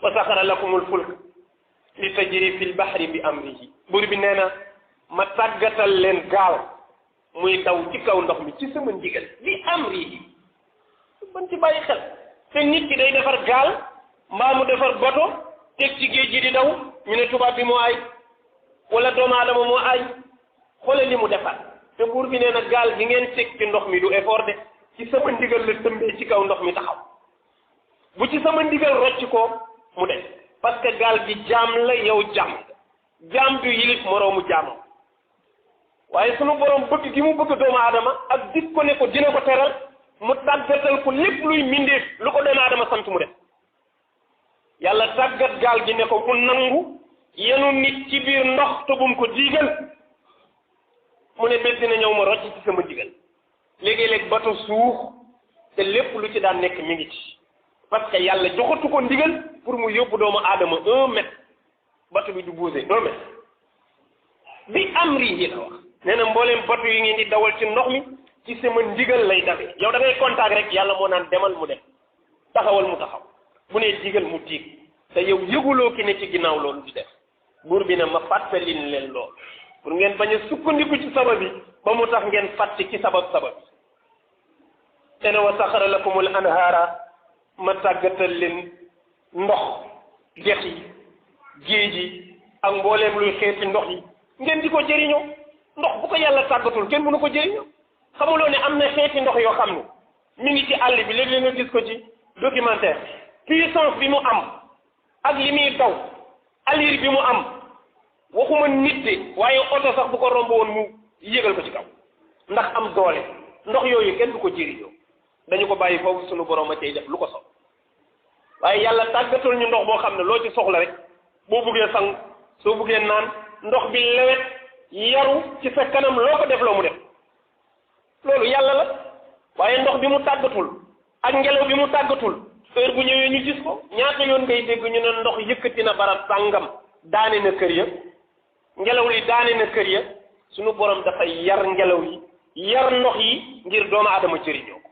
wa saxara lakumul fulk li tajri fil bahri bi amrihi buur bi nee na ma tàggatal leen gaal muy daw ci kaw ndox mi ci sama ndigal bi amrihi ban ci bàyyi xel te nit ki day defar gaal mbaa mu defar bato teg ci géej gi di daw ñu ne tubaab bi moo ay wala doomu aadama moo ay xoole li mu defar te buur bi nee na gaal gi ngeen teg ci ndox mi du effort de ci sama ndigal la tëmbee ci kaw ndox mi taxaw bu ci sama ndigal rocc ko mu def parce que gaal gi jaam la yow jaam du yilif moroomu jaamam waaye sunu borom bëgg gi mu bëgg doomu aadama ak dig ko ne ko dina ko teral mu tàggatal ko lépp luy mindeef lu ko doomu aadama sant mu def yàlla tàggat gaal gi ne ko mu nangu yenu nit ci biir ndox te bum ko diigal mu ne bés dina ñëw ma rocc ci sama digal léegi-léeg bato suux te lépp lu ci daan nekk mi ngi ci parce que yàlla joxatu ko ndigal pour mu yóbbu doomu aadama 1 mètre bato bi du bouger 1 mètre bi amri yi la wax nee na mbooleem bato yi ngeen di dawal ci ndox mi ci sama ndigal lay dawe yow da ngay contact rek yàlla moo naan demal mu dem taxawal mu taxaw bu nee digal mu diig te yow yëguloo ki ne ci ginnaaw loolu di def buur bi ne ma fàttalin leen lool pour ngeen bañ a sukkandiku ci sabab bi ba mu tax ngeen fàtte ci sabab bi te ne wa saxara lakumul anhaara ma tàggatal leen ndox dex yi géej yi ak mbooleem luy xeeti ndox yi ngeen di ko jëriñoo ndox bu ko yàlla tàggatul kenn mënu ko jëriñoo xamuloo ne am na xeeti ndox yoo xam ne mi ngi ci àll bi léeg-léeg nga gis ko ci documentaire puissance bi mu am ak li muy daw allure bi mu am waxuma nit de waaye oto sax bu ko romb woon mu yégal ko ci kaw ndax am doole ndox yooyu kenn du ko jëriñoo dañu ko bàyyi foofu sunu borom a cay def lu ko soxla waaye yàlla tàggatul ñu ndox boo xam ne loo ci soxla rek boo buggee sang soo buggee naan ndox bi lewet yaru ci sa kanam loo ko def loo mu def loolu yàlla la waaye ndox bi mu tàggatul ak ngelaw bi mu tàggatul heure bu ñëwee ñu gis ko ñaata yoon ngay dégg ñu ne ndox yëkkati na barab sàngam daane na kër ya ngelaw li daane na kër ya sunu borom dafay yar ngelaw yi yar ndox yi ngir doomu aadama jëriñoo ko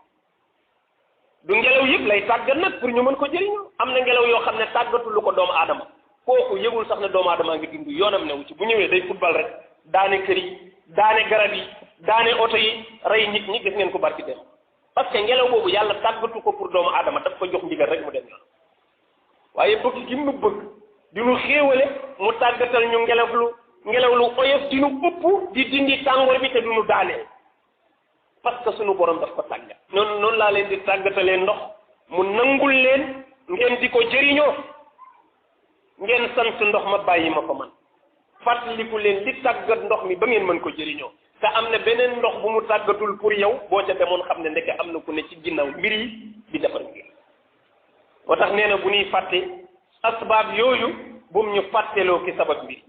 du ngelaw yëpp lay tàggat nag pour ñu mën ko jëriñoo am na ngelaw yoo xam ne tàggatul lu ko doomu aadama kooku yëgul sax ne doomu aadama ngi dund yoonam newu ci bu ñëwee day football rek daane kër yi daane garab yi daane oto yi rey nit ñi gis ngeen ko barki dem parce que ngelaw boobu yàlla tàggatu ko pour doomu aadama daf ko jox ndigal rek mu dem yoon waaye bëgg gi mu bëgg di nu xéewale mu tàggatal ñu ngelaw lu oyof di nu ëpp di dindi tàngoor bi te du nu daaneel parce que sunu borom daf ko tàggat noonu laa leen di tàggatalee ndox mu nangul leen ngeen di ko jëriñoo ngeen sant ndox ma bàyyi ma ko man fàttaliku leen li tàggat ndox mi ba ngeen mën ko jëriñoo te am na beneen ndox bu mu tàggatul pour yow boo ca demoon xam ne ndeke am na ku ne ci ginnaaw mbir yi di defar mbir moo tax nee na bu ñuy fàtte asbaab yooyu bum ñu fàtteloo ki sabab mbir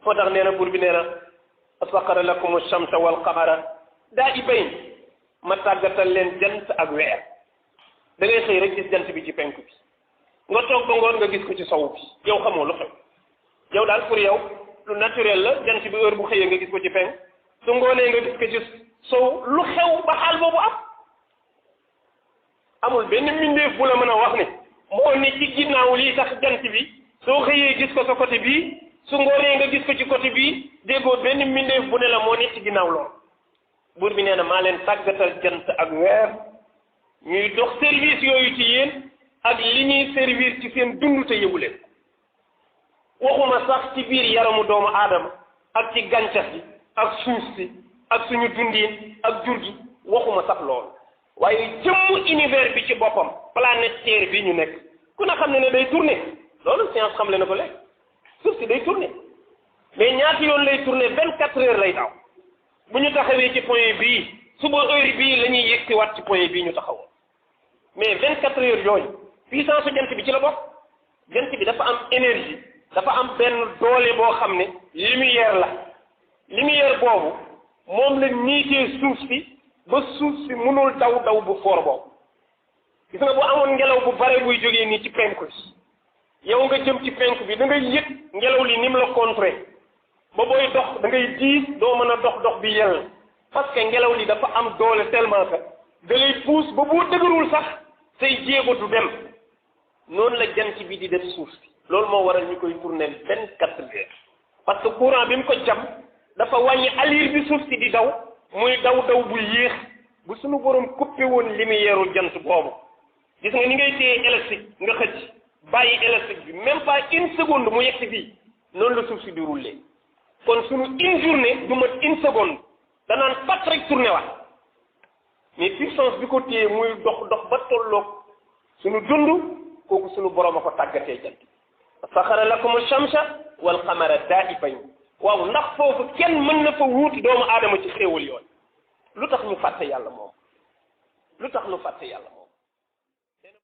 moo tax nee na buur bi nee na asaqara lakum shamsa wal qamara daa'ibayn ma tàggatal leen jant ak weer da ngay xëy rek gis jant bi ci penku bi nga toog ba ngoon nga gis ko ci sow bi yow xamoo lu xew yow daal pour yow lu naturel la jant bi heure bu xëyee nga gis ko ci penk su ngoonee nga gis ko ci sow lu xew ba xaal boobu amul benn mbindeef bu la mën a wax ne moo ne ci ginnaaw lii tax jant bi soo xëyee gis ko sa côté bii su ngoonee nga gis ko ci côté bii déggoo benn mbindeef bu ne la moo ne ci ginnaaw lool buur bi nee na maa leen tàggatal jant ak weer ñuy dox service yooyu ci yéen ak li ñuy servir ci seen dund te yëgu leen waxuma sax ci biir yaramu doomu aadama ak ci gàncax gi ak suuf si ak suñu dundin ak jur gi waxuma sax loolu waaye jëmmu univers bi ci boppam planète Terre bi ñu nekk ku na xam ne day tourner loolu science xam le na ko léegi suuf si day tourner mais ñaata yoon lay tourner 24 heures lay daw bu ñu taxawee ci point bii suba heure bii la ñuy yegsiwaat ci point bii ñu taxawoon mais 24 heures yooyu puissance su jant bi ci la bokk jant bi dafa am énergie dafa am benn doole boo xam ne lumière la lumière boobu moom la niitee suuf si ba suuf si mënul daw bu foor boobu gis nga bu amoon ngelaw bu bare buy jógee nii ci penku bi yow nga jëm ci penku bi da ngay yëg ngelaw li ni mu la contré ba booy dox da ngay diis doo mën a dox bi yell parce que ngelaw li dafa am doole tellement que da lay pousse ba boo dëgërul sax say jéego du dem noonu la jant bi di def suuf si loolu moo waral ñu koy tourner 24 heures parce que courant bi mu ko jam dafa wàññi allure bi suuf si di daw muy daw bu yéex bu suñu borom coupé woon lumière jant boobu gis nga ni ngay téye élastique nga xëcc bàyyi élastique bi même pas une seconde mu yegg si fii noonu la suuf si di rouler kon suñu une journée du mat une seconde danaan pat rek tourné waat mais puissance bi ko téye muy dox ba tolloog suñu dund kooku suñu borom a ko tàggatee jant saxara lakum shamsa wal qamara daa'ibayn waaw ndax foofu kenn mën na fa wuuti doomu aadama ci xéewal yoon lu tax ñu fàtte yàlla moom lu tax ñu fàtte yàlla moom